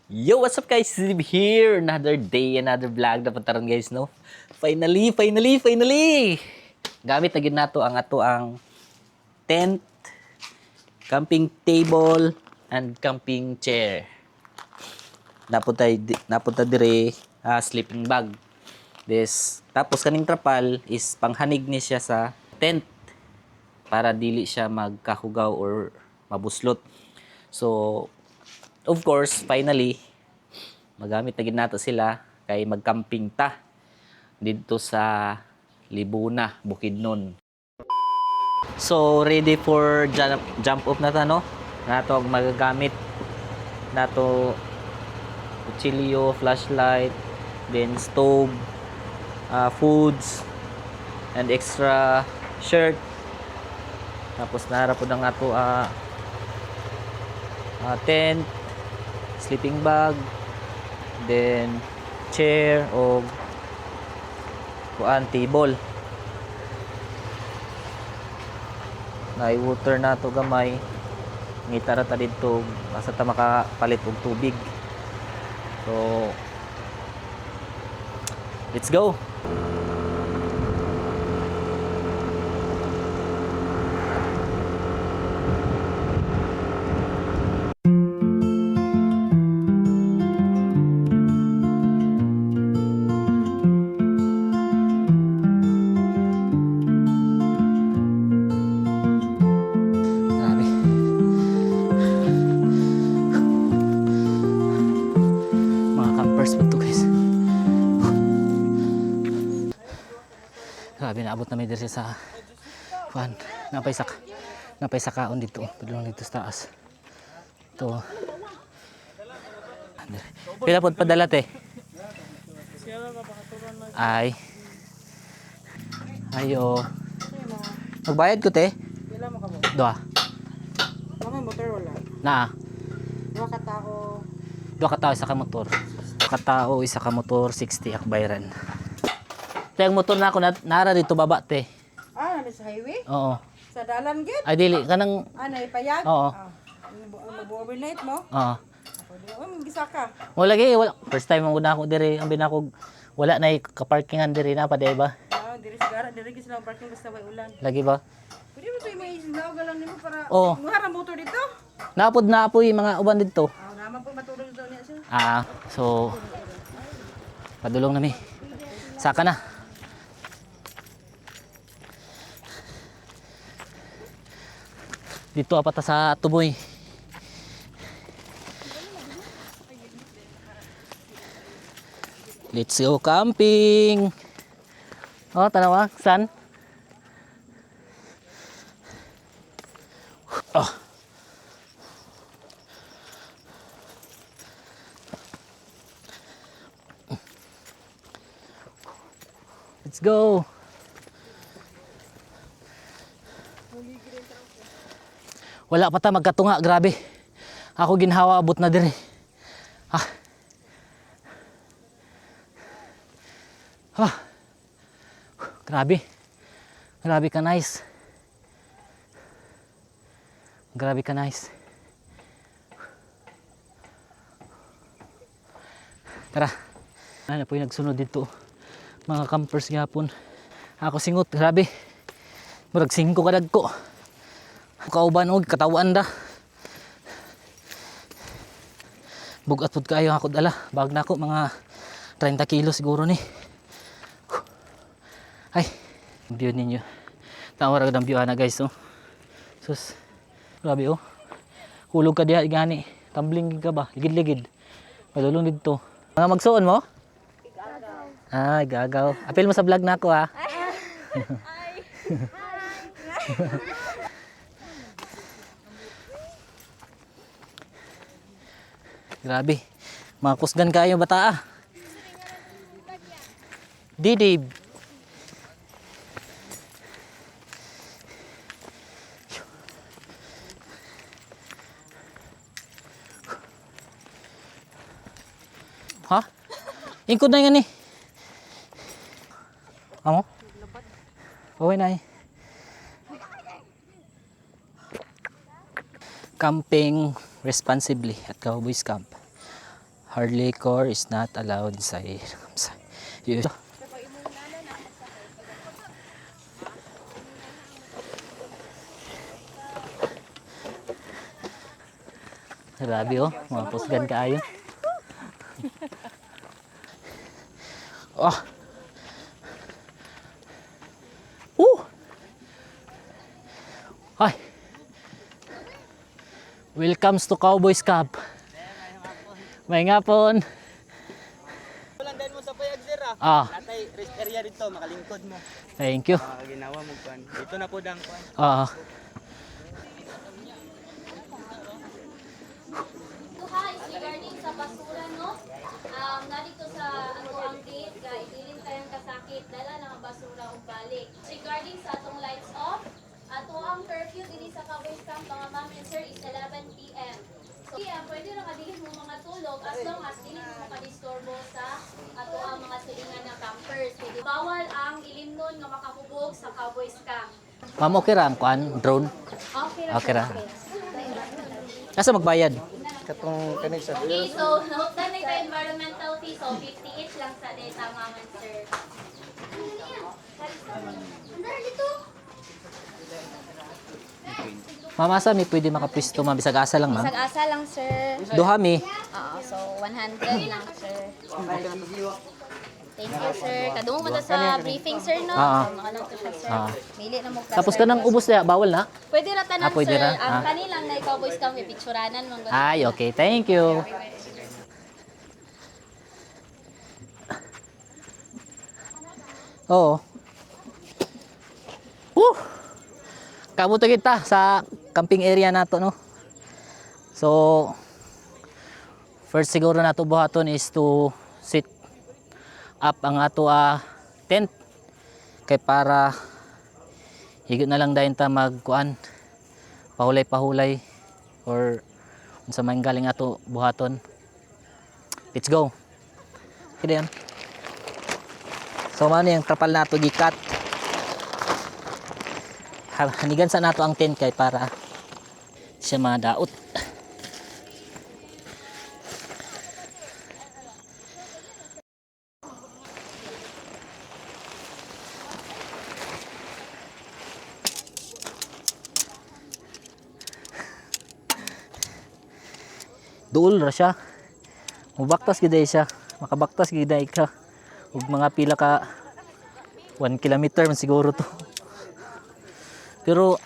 Yo, what's up, guys? Steve here. Another day, another vlog na puntaron, guys, no? Finally, finally, finally! Gamit na gyud nato ang ato ang tent, camping table, and camping chair. Napunta dire sleeping bag. This, tapos kaning trapal is panghanig ni siya sa tent para dili siya magkahugaw or mabuslot. So, of course, finally, magamit na gid nato sila kay magcamping ta didto sa Libuna, Bukidnon. So, ready for jump off na ta, no? Nato ang magagamit nato: kutsilyo, flashlight, then stove, foods, and extra shirt. Tapos nara po ang ato tent, sleeping bag, then chair o kuan, table. Naay water na to gamay. Ngita ra ta didto asa ta makapalit og tubig. So let's go. Grabe. Mga campers pa to, guys. Grabe, naabot na may diri sa kuan. Napay sakaon dito. Padulong dito sa taas. Ito. Pila pod padala, te? Ay. Ayo. Magbayad ko, te. Pila mo ka ba? Doa. Mga motor wala. Naa. Duha ka tao. Duha ka tao, isa ka motor. Duha ka tao, isa ka motor, 60 akbayran. Te, ang motor na ako, nara dito baba, te. Ah, nami sa highway? Oo. Sa dalan gid? Ay, dili, kanang, Ah, naipayag? Oo. Ah, mag-overnight mo? Oo. Ako di. Oh, gisa ka. Wala gi, wala. First time mo na ako dire, ang binakog, wala na kaparkingan dire na pa, di ba? Ah, diri sa gara, diri gid sila ang parking basta way ulan. Lagi ba? Pwede mo to may sinaw lang nimo para Oo. muha ra motor dito. Napod na po yung mga uban dito. Ah, naman po matulog dito niya siya. Ah, so, padulong na mi. Saka na. Dito apata sa tuboy. Let's go camping. Oh, tanawa, san? Oh. Let's go. Wala pa ta magkatunga, grabe. Ako ginhawa abot na dire. Ah. Ah. Grabe. Grabe ka nice. Grabe ka nice. Tara. Ano po yung nagsunod dito? Mga campers gyapon. Ako singot, grabe. Murag 5 ka dagko. Kauban og katawan da. Bugat pud kaayo ako dala. Bag na ako mga 30 kilo siguro ni. Ay, ang view ninyo. Tama ra gud ang view ana, guys, oh. Sus. Grabe oh. Hulog ka diha gani. Tumbling ka ba? Ligid-ligid. Madulong didto. Mga magsuon mo? Ay, gagaw. Apil mo sa vlog na ako, ah. Grabe. Mga kusgan kayo bata ah. Didib. Ha? Ingkod na yan eh. Amo? Okay na eh. Camping responsibly at Cowboys Camp. Hard liquor is not allowed inside. You- Grabe oh, mga pusgan kaayo. Oh. Woo! Ay. Welcome to Cowboys Camp. May ngapon. Walang dahil mo sa payag, sir, ah. Ah, Natay, rest area dito, makalingkod mo. Thank you. Makaginawa mo kuan. Dito na po dang kuan. Ah. Duha is regarding sa basura, no? Narito sa ato ang gate, ga ibilin tayong kasakit, dala na ang basura ug balik. Regarding sa atong lights off, ato ang curfew dinhi sa Cowboys Camp, mga ma'am and sir, is 11 PM. So, yeah, pwede ra nga dili mo mga tulog as long as dili mo makadisturbo sa ato ang mga silingan na campers. Pwede bawal ang ilimnon nga makahubog sa Cowboys Camp. Ma'am, okay ra ang kuan, drone. Okay ra. Okay ra. Asa magbayad? Okay, so note na ito environmental fee. So, 58 lang sa data, ma'am and sir. Ano niya? Dito. Ma'am, asa mi pwede makapisto, ma'am? Bisag asa lang, ma'am. Bisag asa lang, sir. Duha mi. Oo, so 100 lang, sir. Thank you, sir. Kadungog man ta sa briefing, sir, no? Ah. So, makalang to siya, sir. Ah. Mili na mo ka, Tapos sir. kanang ubos na, bawal na? Pwede ra tanan, Ah, pwede sir. ra? Ang Ah. kanilang na Cowboys Camp, may picturanan man gud. Ay, okay. Thank you. Oo. Woo! Kabuto kita sa camping area nato, no? So, first siguro nato buhaton is to sit up ang ato tent kay para higit na lang dayon ta magkuan, pahulay-pahulay or unsa man galing ato buhaton. Let's go. Kaya yan. So mao ni ang trapal nato gikat. Hanigan sa nato ang tent kay para siya madaot. Duol ra siya. Mubaktas gid ay siya. Makabaktas gid ay ka. Ug mga pila ka 1 kilometer man siguro to. Pero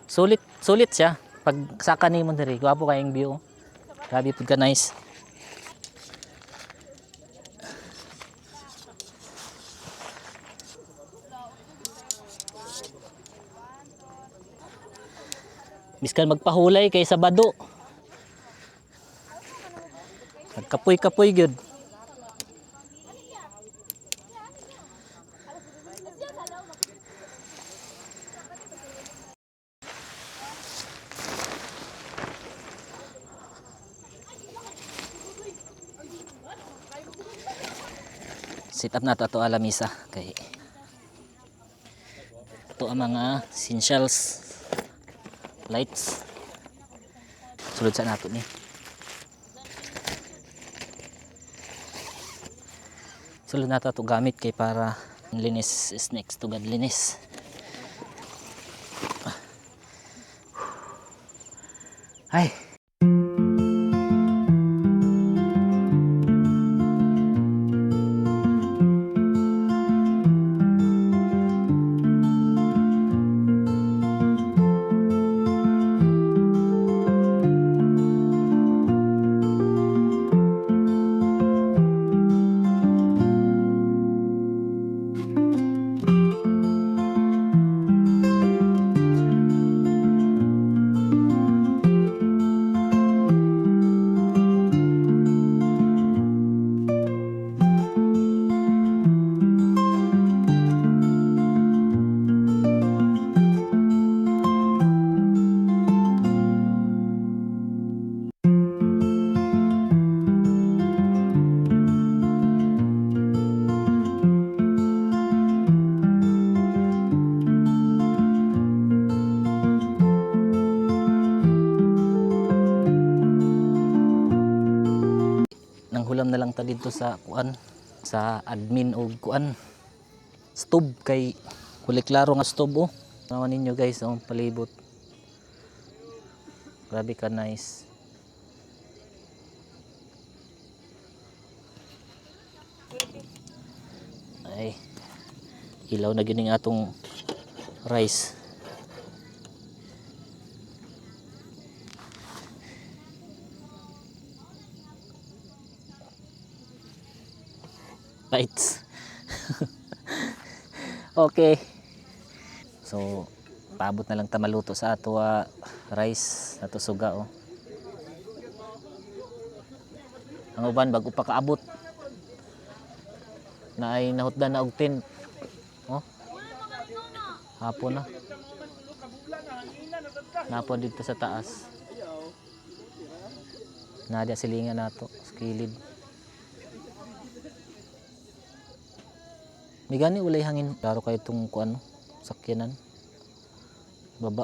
sulit sulit siya pag saka nimo diri. Gwapo kayong view. Grabe pud ka nice. Biskan magpahulay kay Sabado. Nagkapoy-kapoy gyud. Sit up na to ato alamisa kay ito ang mga essentials, lights. Sulod sa nato ni. Sulod nato ato gamit kay para linis is next to godliness. Ay. Nang hulam na lang ta dito sa kuan, sa admin og kuan stove kay wala klaro nga stove oh. Tanawan ninyo guys ang palibot. Grabe ka nice. Ay, ilaw na gyud ning atong rice. Lights. Okay. So, paabot na lang ta maluto sa ato rice, ato suga oh. Ang uban bago pa kaabot. Na ay nahutdan na og tent. Oh. Hapon na. Napon dito sa taas. Nadia silingan nato sa kilid. May gani walay hangin. Klaro kayo itong kuan, sakyanan. Baba.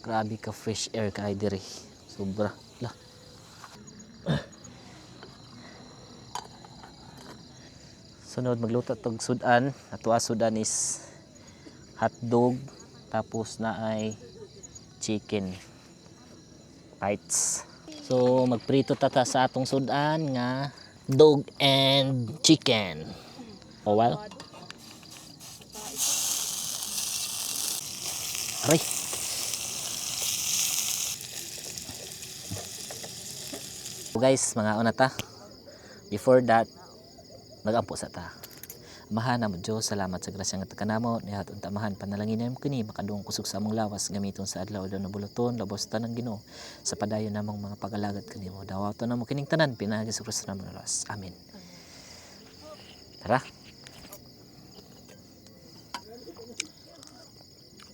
Grabe ka fresh air kay diri. Sobra. Lah. Sunod magluto tog sudan. Ato sudan is hotdog tapos na ay chicken bites. So magprito ta ta sa atong sudan nga dog and chicken. Oh well. Aray. So guys, mga una ta. Before that, magampo sa ta. Amahan namo Diyos, salamat sa grasya nga takanamo, nihat unta amahan panalangin namo kini makadungog kusog sa among lawas gamiton sa adlaw adlaw na buluton lobos tanang Ginoo sa padayon namong mga pag-alagad kanimo. Dawaton namo kining tanan pinaagi sa Kristo namong lawas. Amen. Tara.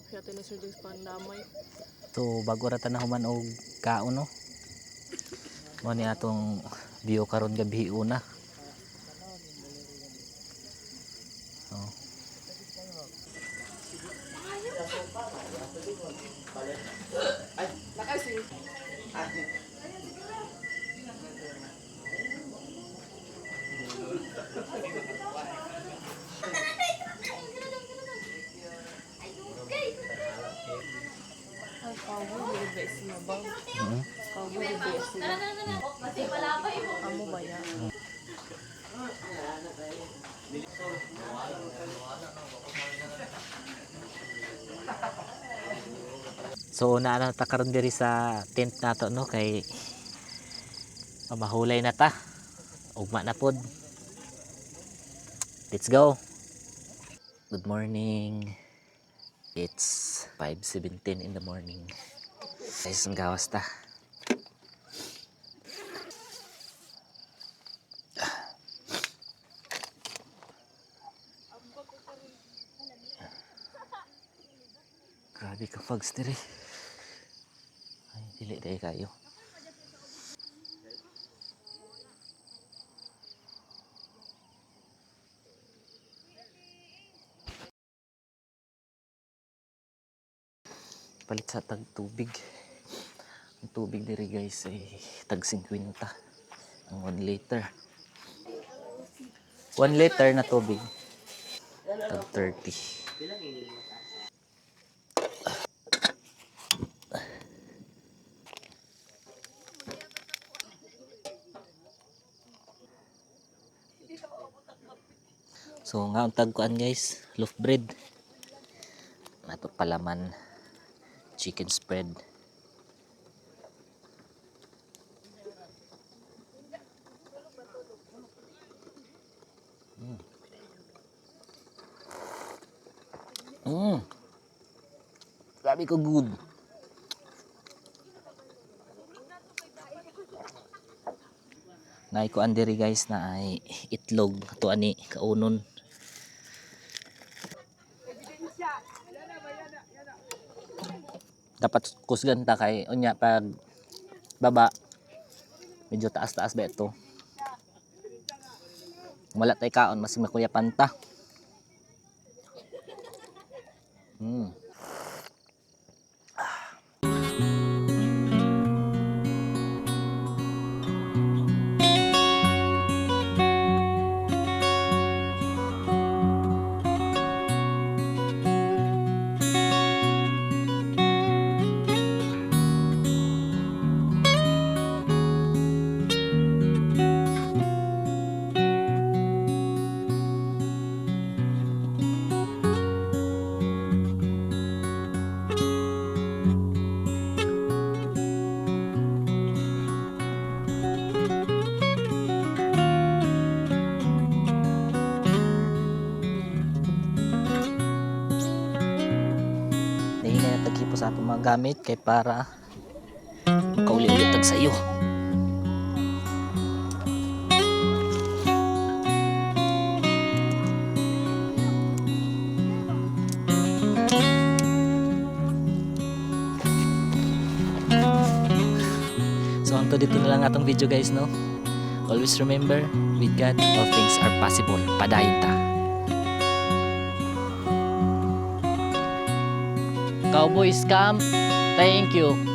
Kaya ni Sir James Pandamay. So bago ra ta nahuman og kaon no. Mao ni atong view karon gabi una. Oh. Ay, cowboy, dili ba sila ba? Cowboy, dili ba sila? Tara, tara, tara. Kasi wala pa yung Amo ba yan? So una na ta karon diri sa tent nato no kay pamahulay na ta. Ugma na pod. Let's go. Good morning. It's 5:17 in the morning. Guys, ang gawas ta. Grabe ka fogs diri. Ay, dili dahil kayo. Palit sa tag tubig. Ang tubig diri guys ay tag 50 ang 1 liter. 1 liter na tubig. Tag 30. So nga ang tagkuan guys, loaf bread. Nato palaman chicken spread. Grabe ko good. Naikuan diri guys na ay itlog ato ani kaunon. Dapat kusgan ta kay unya pag baba medyo taas-taas ba ito. Wala tay kaon mas makuyapan ta. ang gamit kay para makauli-uli tag sayo. So hangtod dito na lang atong video, guys, no. Always remember, with God all things are possible. Padayon ta. Cowboys Camp, thank you.